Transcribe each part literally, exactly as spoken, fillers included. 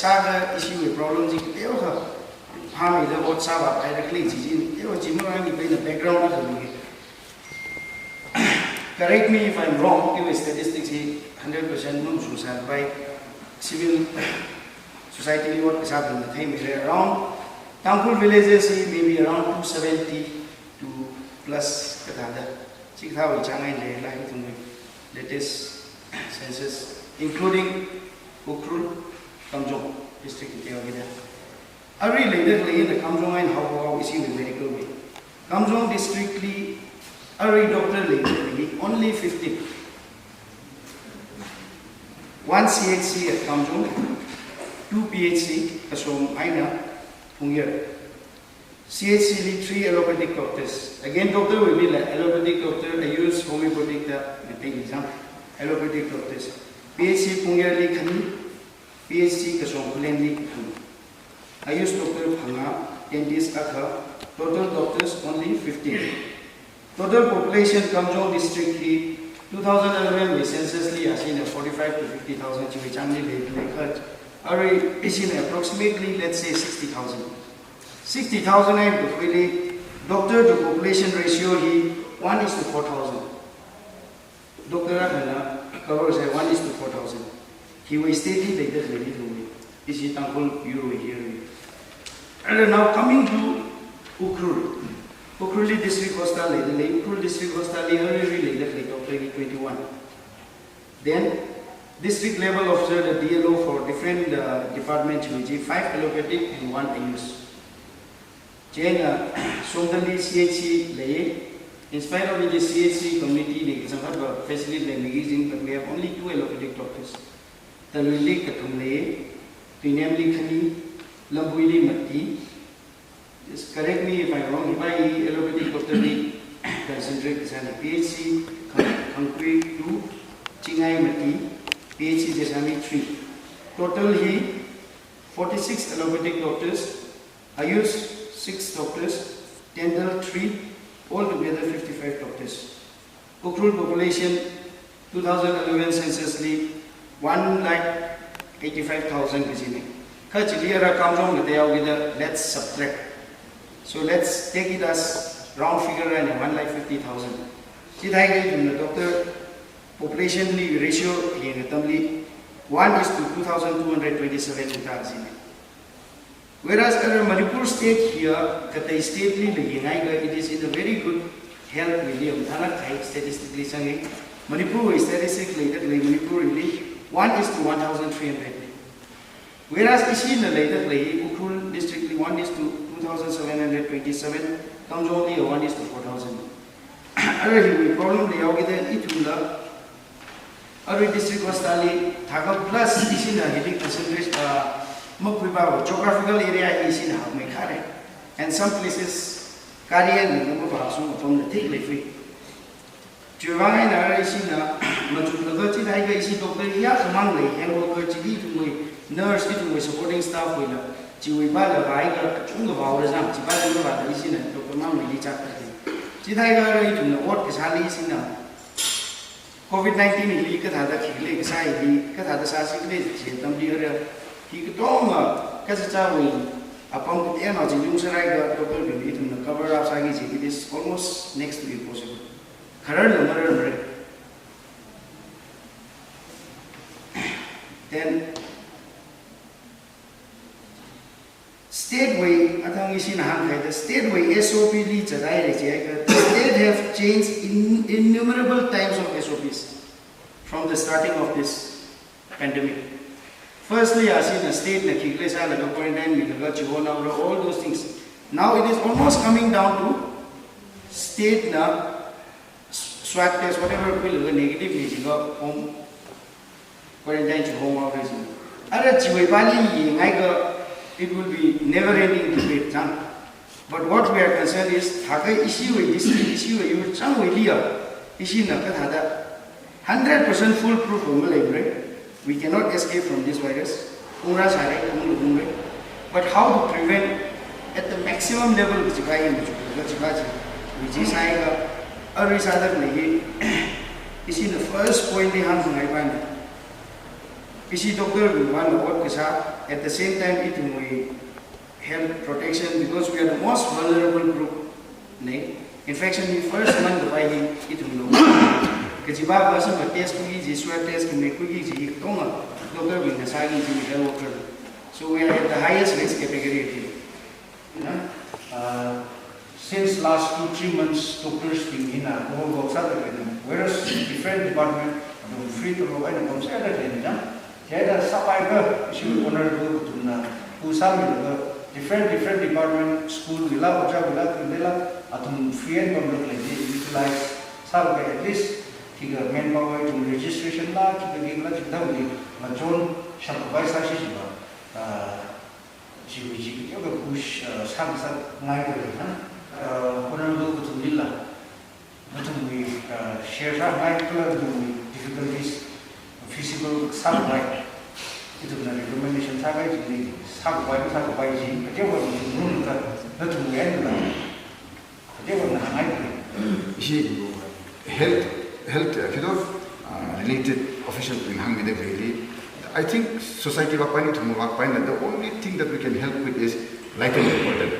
sākha ishiwui problem chi teokha, phāmeida ot sāvāpaira khalei chi chi, teo chi marangi paina background akha mi. Correct me if I'm wrong, iwui statistics hi hundred percent mashungsāpai, civil society li ot kasābingna theimeira, around Tangkhul villages hi maybe around two seventy to plus kathāda. Chikathāwui chāng eina leilala ithumwui latest census, including Ukhrul, Kamjong district teokida. Arui leida khaleina Kamjong eina haophok haowa ishiwui medical wing. Kamjong district li arui doctor leida khalei only fifteen. One C H C at Kamjong, two P H C, Kasom eina Phungyar. C H C li three allopathic doctors. Again, doctor wuili la allopathic doctor, Ayush, homeopathic da, mate exam, allopathic doctors. P H C Phungyar li khani, P H C Kasom Khullen li kathum. Ayush doctor phangā, dentist akha, total doctors only fifteen. Total population Kamjong district hi two thousand eleven wui census li ashina forty-five to fifty thousand chiwui chāngli leilei kha. Arui ishina approximately, let's say, sixty thousand. Sixty thousand eina kakhuili doctor to population ratio hi one is to four thousand. Doctor akhana cover sāi one is to four thousand. Hiwui state li leida khalei ithumwui, ishi Tangkhul yurwui hi. And now coming to Ukhrul. Ukhrul li district hospital leidalei, Ukhrul district hospital li arui leida khalei doctor hi twenty-one. Then district level officer, the D L O for different, uh, departments, which is five allopathic and one Ayush. Chieina Somdal li C H C lei. In spite of the C H C community li kachangkhat va facility leimiki kajina, but we have only two allopathic doctors. Talui li kathum lei, Tuinem li khani, Lambui li mati. Just correct me if I'm wrong, hiva hi allopathic doctor li concentrate kasāna. P H C Khang-, Khangkui two, Chingai mati, P H C Jessami three. Total hi forty-six allopathic doctors, Ayush six doctors, dental three, altogether fifty-five doctors. Ukhrul population two thousand eleven census li one lakh eighty-five thousand kajina. Kha chili ara Kamjong na teokida, let's subtract. So let's take it as round figure eina one lakh fifty thousand. Chithākha ithumna doctor population li ratio yeng atamli one is to two thousand two hundred twenty-seven kajina. Whereas ara Manipur state hi katei state li la yangakha, it is in a very good health wui li, mathālāk kahai statistic li zanga. Manipur wui statistic leida khalei Manipur li one is to one thousand three hundred. Whereas ishina leida khalei Ukhrul district li one is to two thousand seven hundred twenty-seven, Kamjong li one is to four thousand. Ara hiwui problem leiyao kida ithumla arui district hospital li thākha plus ishina hili concentration, ah, makhuipa geographical area hi ishina hakmeikhare. And some places gari eina mapā sung apam na thik lei fui. Chiwuivang eina ara ishina machuk laga chithākha ishi doctor ya khamang lei, health worker chili ithumwui, nurse ithumwui supporting staff wuila, chiwui pāla vākha kachungkha vāra zang, chi pāla mavāda ishina doctor mang wuili chak ta. Chithākha ara ithumna ot kasāli ishina COVID nineteen hili kathāda khikhala, kasā hili kathāda sāsikhala, chi atamli ara hi katonga kasā chawui apam kateonao chi yungserhaiakha doctor bingli ithumna cover up sāki kaji, it is almost next to impossible. Khararla mararmara. Then state wui, athang ishina hāngkahai thāda, state wui S O P li chāda lei jiakha, the state have changed in innumerable times of S O Ps from the starting of this pandemic. Firstly, ashina state na khikhala sālaga quarantine milaga chihonaora, all those things. Now it is almost coming down to state na swab test, whatever, khuilaga negative ni jiakha home quarantine chihomhaora jina. Ara chiwui pāli yangakha, it will be never ending debate zang. But what we are concerned is, thākha ishiwui district, ishiwui yur changwuiliya, ishina kathāda hundred percent foolproof va maleimara. We cannot escape from this virus. Ungra sāra, unglu ungra. But how to prevent at the maximum level, kaji kha hi machuk, kaji kha chi, which is haiga, arui sāda khalei hi, ishina first point li hāngsangngai pāna. Ishi doctor bingwui vang ot kasā, At the same time, ithumwui health protection, because we are the most vulnerable group, ne? Infection hi first man kapai hi ithumna. Kajiva kasam ka test khuiki kaji, swab test khi mei khuiki kaji, katonga doctor bingna sāki kaji, health worker. So we are at the highest risk category again. You know? Uh, since last two, three months, doctors bing hina, all work sāda lei, various different department, athum free tolop eina pamsāda lei, na? Chieina sāpai ka, issue honorable athumna, kusāmilaga, different, different department, school wui la, ojā wui la, kandela, athum free eina pamlāk lei, utilize sālaga at least, khikha manpower, ithum registration la, khikha khikha la, khikha dam li, machon, shap kapai sāshi jiva, uh, chiwui chi, yoga push, uh, sāngasakngai khalei, na? Uh, honorable athumlila, nathumwui, uh, share sāngai kala nathumwui difficulties, feasible sāngai. Ithumna recommendation sāngai chili, sākapai, sākapai chi, kateowa nathum room ka, nathumwui eina la. Kateowa na ngai khalei. Ishi health, health, uh, kito, uh, related official bing hāngmida khalei. I think society vākpai, ithum vākpai na, the only thing that we can help with is lighten the burden.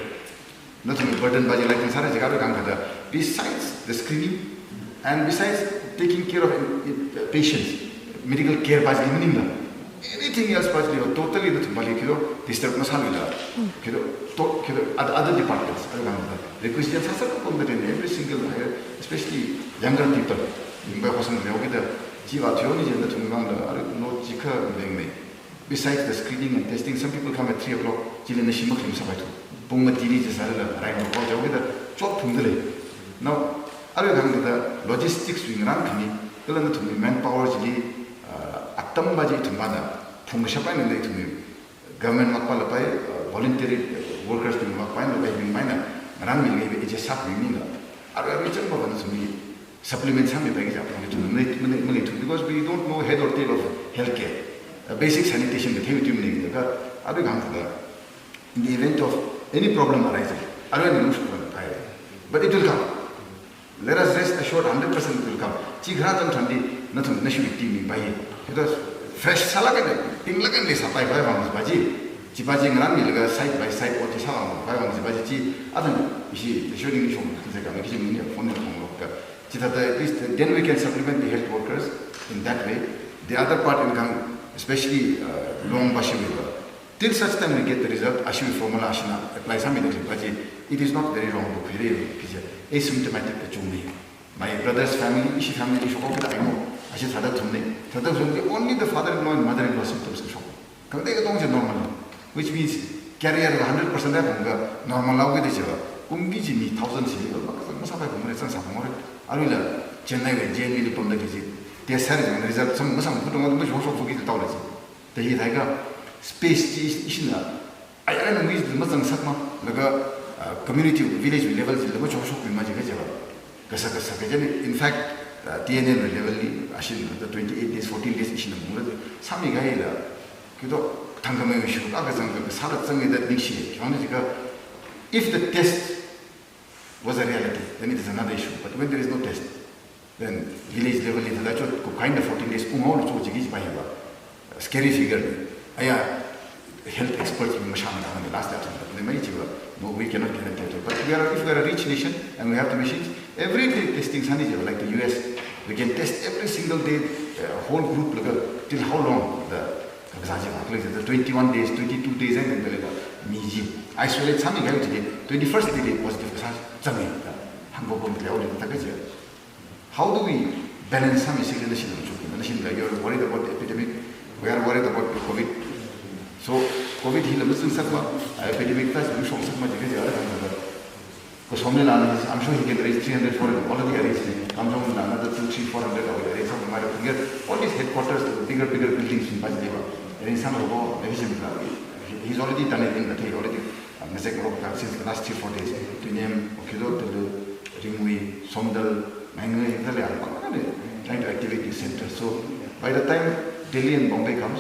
Nathum burden pa chi lighten sāra jiakha arui kahāng kathāda, besides the screening and besides taking care of in, in, uh, patients, medical care pa chi maningla, anything else pa chi totally nathum pali kito disturb masāluila, kito, to, kito other, other departments, arui kahāng kathāda, requisition sāsā kakom da every single, uh, especially younger people, ringphā khosang leo kida, chiva thioni je nathum mangla, arui no chikha lengmei. Besides the screening and testing, some people come at three o'clock, chili nashi makhali masāpaithu. Pung matili chi sālala, rai no ko jau kida, chot phungda lei. Now, arui kahāng kathāda logistics wui ngarān khani, kala nathumwui manpower chili, uh, atam pa chi ithum pana, phungkashap eina ithumwui government makpa lapai, uh, voluntary workers bing makpa lapai bing maina, ngarān mi lei be ije sāp mi la. Arui arui chang pa nathumwui supplement sāmipai kaja, ithum maleithu, maleithu, because we don't know head or tail of healthcare. Uh, basic sanitation kathei ithum maningda kha, arui kahāng kathāda, in the event of any problem arising, arui ni mushkil pai. But it will come. Let us rest assured, hundred percent it will come. Chi kharā atam tharan di, nathum nashi team mi pai. Because fresh sālaga, ping laga ni sāpai pai vang pa chi. Chi pa chi ngarān milaga side by side ot chi sāvang pai vang chi pa chi chi. Athang ishi, the shooting shong, the kami kichi mi phone ni phone lo ka. Chithāda at least then we can supplement the health workers in that way. The other part in Kang, especially, uh, long pa shiwui pa. Till such time we get the result, ashiwui formula ashina apply sāmida khalei pa chi, it is not very wrong to khuire kija, asymptomatic kachungmei. My brother's family, ishi family li shok kida I know, ashi thāda thumne, thāda thumne, only the father-in-law and mother-in-law symptoms kashok. Khangatei katong chi normal, which means carrier la hundred percent da phungkha normal haokida jiva, kum kaji mi thousand chi, ma kasā masāpai phungre, zang sāphungre. Aruila Chennai wui J N V li pamda kaji, test sāra jiva result sam masāphungthuda ma shok shok phuki tao la chi. Te hithākha space chi ishina, ai ai nang wui mazang sakma, laga, uh, community, village level chila machon shokmima jiakha jiakha. Kasā kasā kaja ni, in fact, uh, T N N level li, ashin, the twenty-eight days, fourteen days ishina mura, sāmi kahaila, kito, thangkhamei issue, kasā kazang, kasā kazang that ningshi, kya na jiakha, if the test was a reality, then it is another issue. But when there is no test, then village level li thāda chot, ko kind of fourteen days unghaolu cho jiki jipai hiva. Scary figure ni. Aya health experts mi mashānda last time, but they may jiva, no, we cannot guarantee at all. But we are, if we are a rich nation and we have the machines, every day testing sāni jiva, like the U S, we can test every single day, uh, whole group laga, till how long the, the twenty-one days, twenty-two days, and then the mi ji isolate sāmi kahai jiki, twenty-first day positive kasā zangmi, hāngbo pam leo le ta kaja. How do we balance sāmi sili nashi lam chukna? Nashi la, you are worried about the epidemic. We are worried about the COVID. So COVID hila mazang sakma, epidemic ta shong sakma jiakha jiakha. Ko Somlila, I'm sure he can raise three hundred, four hundred, already arranged. Kamjong la another two, three, four hundred already arranged. Some might have figured all these headquarters, the bigger, bigger buildings in Pajideva. Arrange sāmi ko, maybe he's already done it in the day already. Uh, ngazek rok ka since the last three, four days. Tuinem, Okhido, Tulu, Ringui, Somdal, Maingai, Dale, Alpang, trying to activate the center. So by the time Delhi and Bombay comes,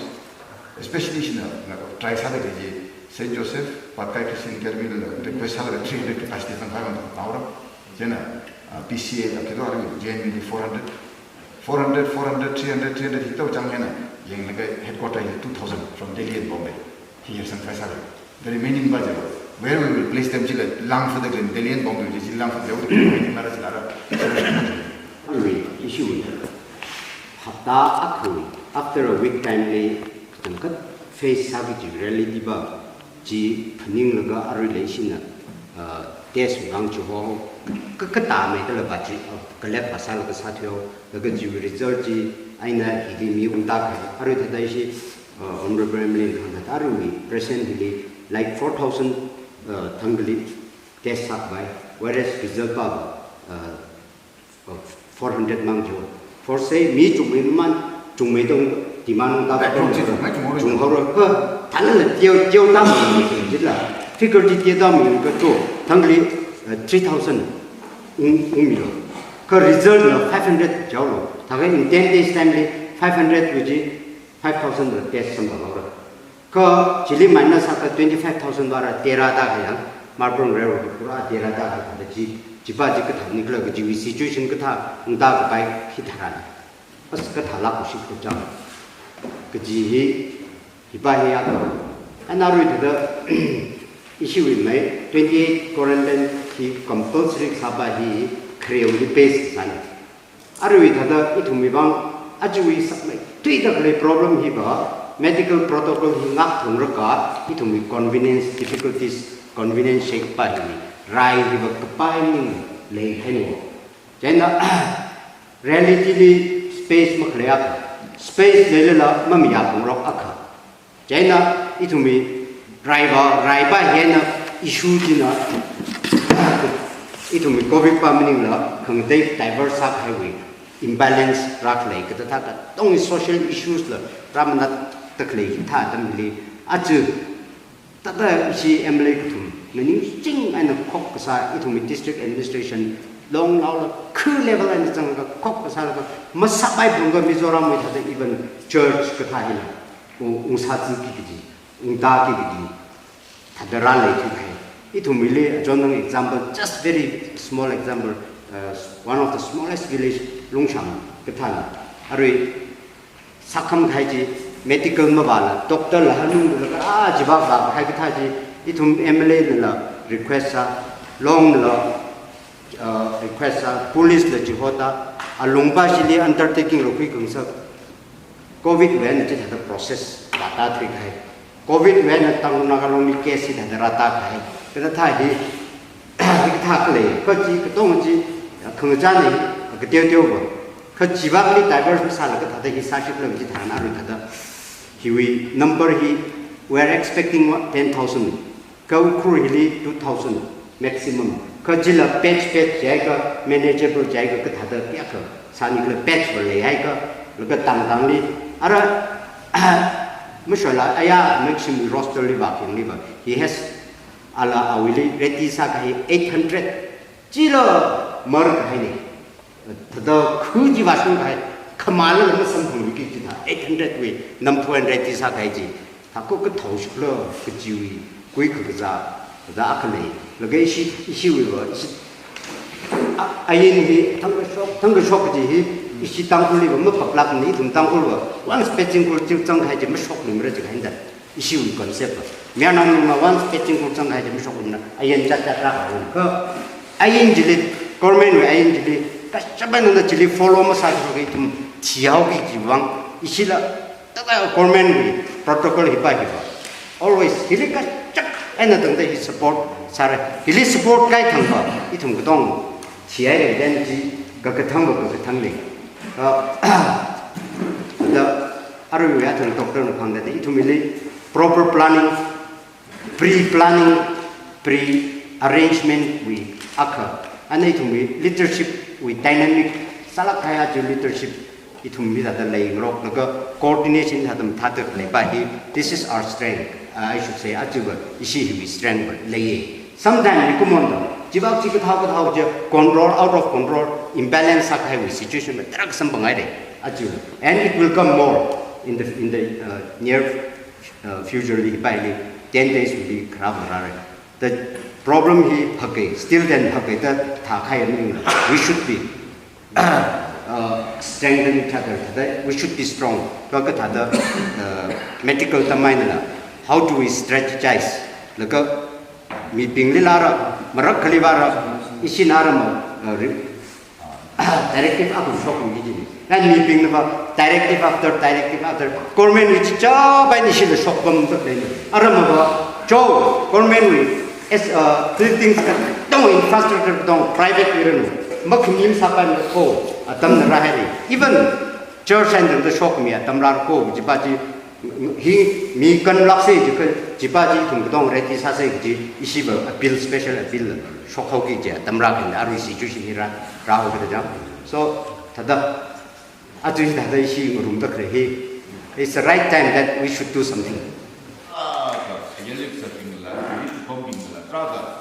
especially ishina, na, try sāda kaji, Saint Joseph, Patkai Christian Academy la request sālaga three hundred capacity zangkhavai vang naora. Chieina, uh, P C A la kido ari J N V li four hundred, four hundred, four hundred, three hundred, three hundred hithāda zang hina, yanglaga headquarter hi two thousand from Delhi and Bombay. Here some pressure. The remaining budget, where we will place them, chila lang for the Delhi and Bombay, chila lang for the remaining matters are. Arui issue hapta akha, after a week time li, tangkat face sāki kaji reality va chi phaninglaga arui leishina, uh, test ngang chiho, ka, katāmeida lava chi, uh, kalep pasālaga sāthuihaowa, laga chi result chi eina hili mi ungda kahai, arui thāda ishi, uh, Honorable M L A na hāngda arui present hili, like, four thousand, uh, thangkali test sākhavai, whereas result va, uh, four hundred mang jo. For say, mi chungmei man, chungmeida demand da ba chunghaora, ha, thanla teo, teo tam jila. Figure chi teo tam ka to, thangli, uh, three thousand ung, ungmilo. Ka result na five hundred jaolo. Thākha in ten days time li five hundred which is five thousand test samphanghaora. Kha chili minus sākha twenty-five thousand vāra tera da kayang, Marlborough Railroad pura tera da kayang, da chi, chiva chi kathā nikhala kaji situation kathā, ungda kapai hi tharan. As kathā lak kushi kuchang. Kaji hi, hiva hi ya ka. Ana arui thāda, issue in mai, twenty-eight quarantine hi compulsory sāva hi, kharewli base sāna. Arui thāda ithumwui vang ajawui sakmeithuida khalei problem hiva, medical protocol hi ngakthungraga, ithumwui convenience difficulties, convenience shake pa hi, rai hiva kapai ning leihaina. Chieina, reality li space makhalei akha, space leilala mamayāphalungrok akha. Chieina ithumwui rai va, rai va hina issue china, ithumwui covid va maningla khangatei diverse sākahaiwui imbalance rākhalei, kathāda katonga social issues la rāmanatda khalei hithā atamli, aja thāda ishi M L A kathum, na ningshing eina khok kasā, ithumwui district administration, long laola khu level eina zanglaga khok kasālaga, masāpai phungka Mizoramwui thāda even church kathā hila, u-, ungsāziki kaji, ungtāki kaji, thāda rāleithuikahai. Ithumwuili, achon nang example, just very small example, uh, one of the smallest village, Lungshang kathāna. Arui sākham kahai chi, medical mavāla, doctor la hanung la, ah, chiva vākahai kathā chi, ithum M L A la request sā, long la, uh, request sā, police la chihoda, alungva shili undertaking la khuikhangasak, covid wui eina chithāda process vātāthuikahai. Covid wui eina Tangkhul Naga Longli case hithāda rātākahai. Kathā hi, hi kathā khalei, kha chi katonga chi, khangachāna, kateoteo va. Kha chiva kali diverse sālaga thāda hi sāshikhala chitharan arui thāda. Hiwui number hi, we are expecting what, ten thousand. Kha Ukhrul hili two thousand maximum. Kha chila batch batch jiakha, manageable jiakha, kathāda kayākha sānikhala batch va leihaiakha, laga tangtangli, ara, mashoila, aya, maximum roster li va, king li va. He has, ala awuili ready sākahai eight hundred. Chila markahaina. Thāda khu chi vāshungkahai, khamāla masamphangluiki chithā, eight hundred wui, namphu and ready sākahai chi. Thākha kathao shikhala kajiwui, kui kakazā, thāda akha lei. Laga ishi, ishiwui va, ishi, a, ain hi, thangkashok, thangkashok kaji hi, ishi Tangkhulli va, mapaklakna, ithum Tangkhul va, once Pechinkhul chi zangkahai chi mashokluimara jikahai da. Ishiwui concept va. Mayarnao ningna once Pechinkhul zangkahai chi mashoklumna, ain chat chat rākahai. Kha, ain chili, government wui ain chili, kashap eina chili follow masākhuiki ithum thihaoki kaji vang, ishila, thāda government wui protocol hiva hiva. Always, hili kashap eina tangda hi support sāra. Hili support kahai thangva, ithum katong thihaira, then chi kakathang va kakathang lei. Ah, da, arui athang doctor na hāngda, ithumli proper planning, pre-planning, pre-arrangement wui akha. Ana ithumwui leadership wui dynamic sālāk kahai aja leadership ithumli thāda leingarok, laga coordination thāda mathāda leipa hi, this is our strength. Uh, I should say, aja va ishi hiwui strength va leiya. Sometimes mikumonda, chiva chi kathao kathao chi control, out of control, imbalance sākahaiwui situation va tarākha samphanghaira, aja. And it will come more in the, in the, uh, near, uh, future li, hipaili, ten days wui kharā va rāra. The problem hi phākei, still then phākei da thākahai maningla, we should be, uh, strengthen each other, thāda, we should be strong. Kha kathāda, uh, medical tameinala, How do we strategize? Laga mibingli lara, marak khali vara, ishina rama, uh, re- directive akha shokmi jini. Nan mibingna va directive after directive after government wui chicha bai nishila shokpam tak lei. Aramava, cho, government wui as, uh, buildings katong, infrastructure katong private wui ranu. Makhmim sapan ko, atamna rāhaira. Even church and the shokmi atam rāra ko, jipa ji hi mi kanlāksa ji kha, jipa ji ithum katong ready sāsa ji, ishiva appeal, special appeal shokhaoki ji atam rākahai, arui situation hi rā, rāhaoki da jang. So, thāda, aja thāda ishi ngarumda khalei hi, it's the right time that we should do something. Ah, ka, yelip sa bingla, yelip bom bingla, traga.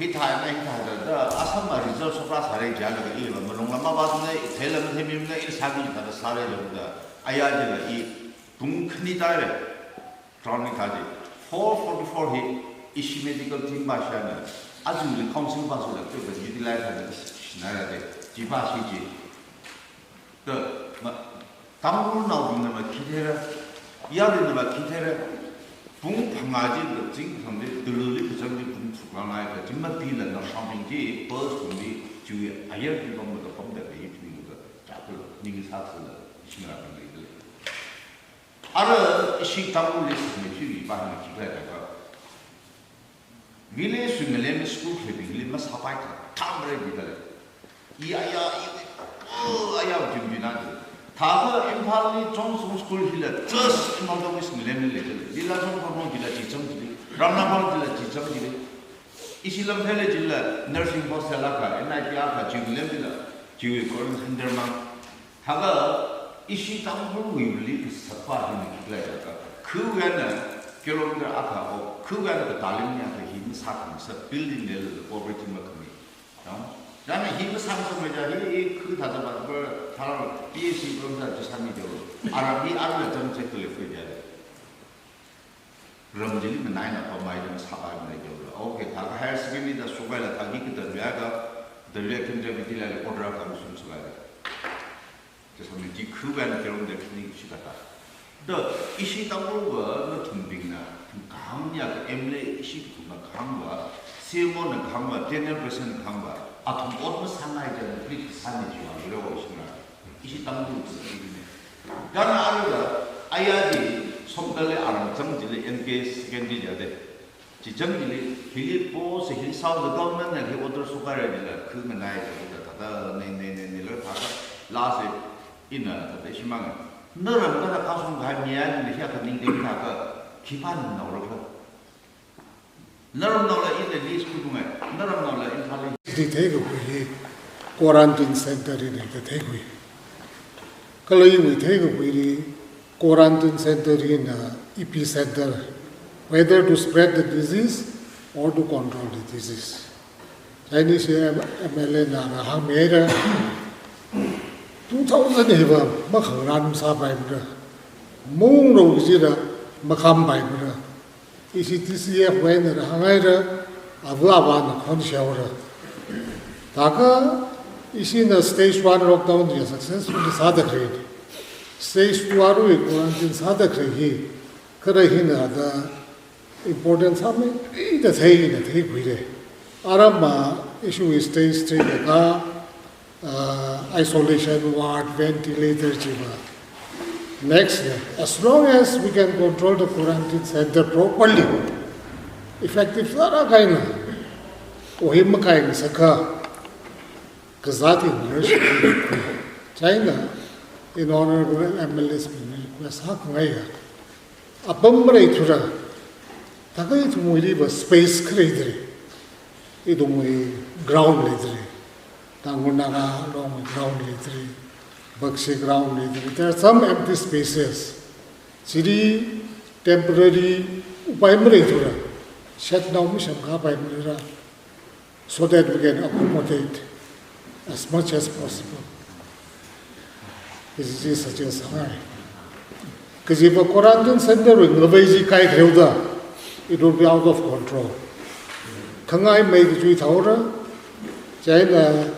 Hithāna, hithāda, da, Assam ma result shokra sāra jilaga iva, malung lama ba ne, thei lama thei mimna, i sāmi thāda sāra laga, aya jila i, pung khani tāra. Ground ni thāda, four forty-four hi, ishi medical team ba shana, ajungli council ba sula, tu ba utilize thāda, shinara de, jipa shi ji. Da, ma, Tangkhulnaobingna ma khi theira, yaruina ma khi theira, pung phangā ji da zingthangli, Delhi li kazang ji pung tharuk langai ka, jima bila na shangding ji, bus tungli, ju ayar ji bam da bam da lei, pung da, ja kula, ning sa kula, ishi ngarā bing lei da lei. Ara ishi Tangkhulli sāmi chi mi ba mi khi khalei da ka. Village wui ngalem school khaleibingli masāpai kathāmara bi da lei. I aya, i, oh, aya jim jina de. Thāda Imphalli Chongshung School hila just Imphal Tongwis ngalemli lei de lei. Lila Chongphorong jila chichang jili. Ramnapal jila chichang jili. Ishi Lamphela jila nursing hostel akha, N I T akha, chi ngalem jila. Chi wui Korean Handermang. Thāda ishi Tangkhulwui li kasāpa hina khi khalei da ka. Khuiwui eina kilometer akha o, khuiwui eina battalion ni akha hi masākhamasa building leilala poverty makhami. No? Jana hi masākhamasa maja hi, hi khu thāda ba, ba, thāda P H C program sa jisami jo. Ara hi ara la jam check le fui ja. Ram jili manai na pa mai dam sāpai manai jo. Okay, thāda higher secondary da sukai la thāda hi kadan ya ka, da le kim ja biti la le order ka musum sukai la. Jisami ji khuiwui eina kilometer khani chi kata. Da ishi Tangkhulva nathumbingna, kahāng ya ka M L A ishi kathumna kahāngva, C M O na kahāngva, T N L president na kahāngva, athum ot masāngai jana please sāni jiwa, yura wa ishi na. Ishi Tangkhul chi ne. Jana arui da, aya ji, Somdal le aram chang jili N K secondary jade. Chichang jili, hili post, hili sāda government na hi order sākahaira jila, khu nganai jila, thāda, ne, ne, ne, ne, la thāda, last ina, thāda, ishi mang. Naram kada kasung kahai mi ani, hi aka ningding thāda, khipāna naora khala. Naramnaola ina list khuipungai, naramnaola Imphal li. Di theikhui hi, quarantine center hi da theikhui. Kala iwui theikakhuili quarantine center hina epicenter, whether to spread the disease or to control the disease. Chinese M-, M L A na na hāngmeira, two thousand hiva makhangarān sāpaimara, mung rao kajira makhampaimara. Ishi T C F wui eina hāngngaira, ava avāna khon shaora. Thākha ishina stage one lockdown hi successfully sāda khalei. Stage two arui quarantine sāda khalei hi, kharā hina da important sāmeida theina theikhuira. Aramma ishi stage three da ka, uh, isolation ward, ventilator chiva. Next, as long as we can control the quarantine center properly, effective sāra kahaina, ohi makahaina sākha, kazati ngarashi. China, in honorable M L As bing request sākhangai ya. Apam maleithura, thākha ithumwuili va space khalei dri, ithumwui ground lei dri, Tangkhul Naga Long ground lei dri, Bakshi ground lei dri. There are some empty spaces. Chili temporary upai maleithura, shed nao mi semkapai maleira, so that we can accommodate as much as possible. This is suggest high. Kajiva quarantine center wui ngavei chi kaikhaleoda, it will be out of control. Khangai mei kachui thaora, china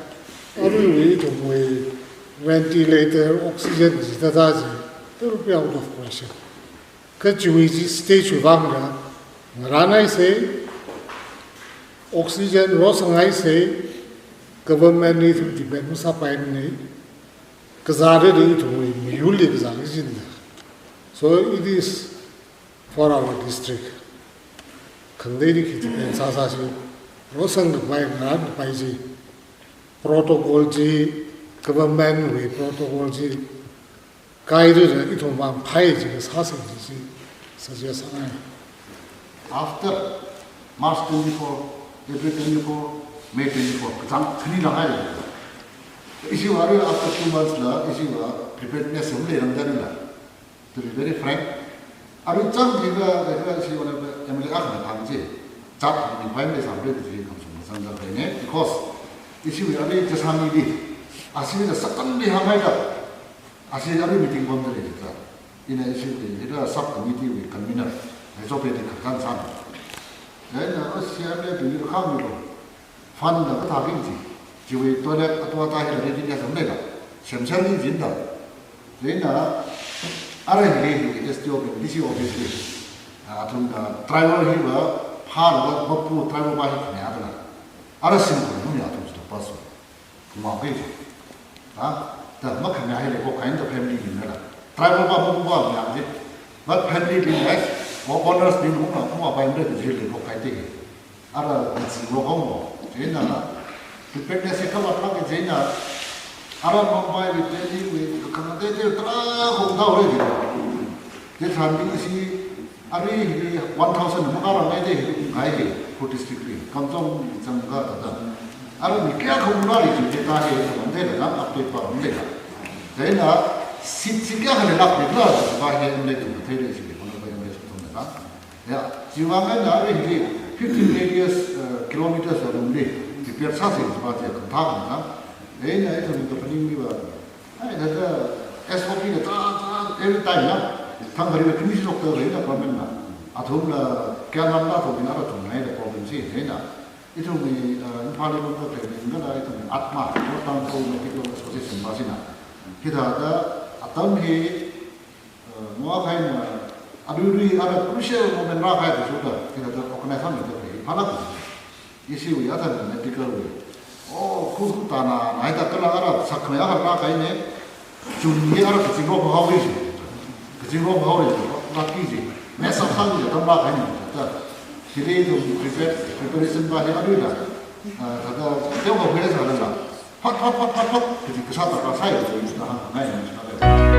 aruiwui ithumwui ventilator, oxygen chi thāda chi, it will be out of question. Kachiwui chi stage wui vang ra, ngaran haisei, oxygen rosang haisei, government li ithum depend masāpaimana, kazāra ithumwui miyurli kazā kajina. So it is for our district. Khangateili khi depend sāsā chi, rosang kapai, ngaran kapai chi, protocol chi, government wui protocol chi, kairira ithum vang phai chi kasāsei chi, chi suggest sāngai. After March twenty-four, April twenty-four, May twenty-four, kachāng khani langhai. Ishi arui after two months la, ishiva preparedness hum leirang dana la. To be very frank, arui chang jiva, jiva ishi honourable M L A akhana hāng chi, chat hāngmi paimei sāmre kaji khamsung masang da kaine, because ishiwui arui chasāmili, ashina sākhanli hānghaida, ashi arui meeting pamda lei jita. Ina ishiwui hila sub committee wui convener, Aizo Pedi kharkan san. Ina ashi arui tui khangmi lo. Fund la kathā king chi, chiwui toilet atu ata hila readiness am leila, semsel ni jinda. Chieina, ara hili hi S D O bing D C office li, ah, athumna driver hiva phālaga mapu driver pa hi khami adana. Ara sim khami athum chi pass. Kuma ke chi. Ha? Ta makhami hili ko kain ta family ni nala. Driver pa mapu pa khami ji. But family being as, or owners being who na kuma pa imre ji le ko kai te. Ara kazing rok hong mo, chieina, preparedness hi kala phāki chieina, ara Mumbai wui, Delhi wui, khangatei tei tarākha ungdao re ji. Chitharan ishi, arui hili one thousand makarangai de hili ungai hi, Ukhrul district li, Kamjong zangka thāda. Ara mi kayākha ungra ri ji, thāda hi, khangatei la, update pa ungra. Chieina, seat chi kayākha leilak leila, va hi, unle tu, thei re ji, unle va, unle tu, thāda. Ya, chiwui vang eina arui hili fifteen radius, uh, kilometers alungli prepare sāsei jiva chi khangatha khangatha. Eina ithum company liva, ai, thāda S O P la ta, ta, every time na, thang khari khani shi lok ta eina government na. Athumla kayākha lam ta thumna ara thumna eina problem chi eina. Ithumwui, uh, Imphal li lok ta training kala ithumwui ATMA, North Tangkhul Medical Association va china. Hithāda atam hi, uh, mo akha eina, aruirui ara crucial moment rākahai da suda, hithāda organize sāmida lei, phālak. Ishiwui athang medical wui. Oh, khu khu tana, naida kala ara sakmei akha rākahaina, chungli ara kazing rok haowa ji. Kazing rok haowa ji, laki ji. Mess up sāki ji, atam rākahaina, ta. Hili ithum prepare, preparation va hi aruila. Ah, thāda, teokha hui sālala. Phat, phat, phat, phat, phat, kaji kasā ta kasā ya, so, ina hāngngai, ina hāngngai.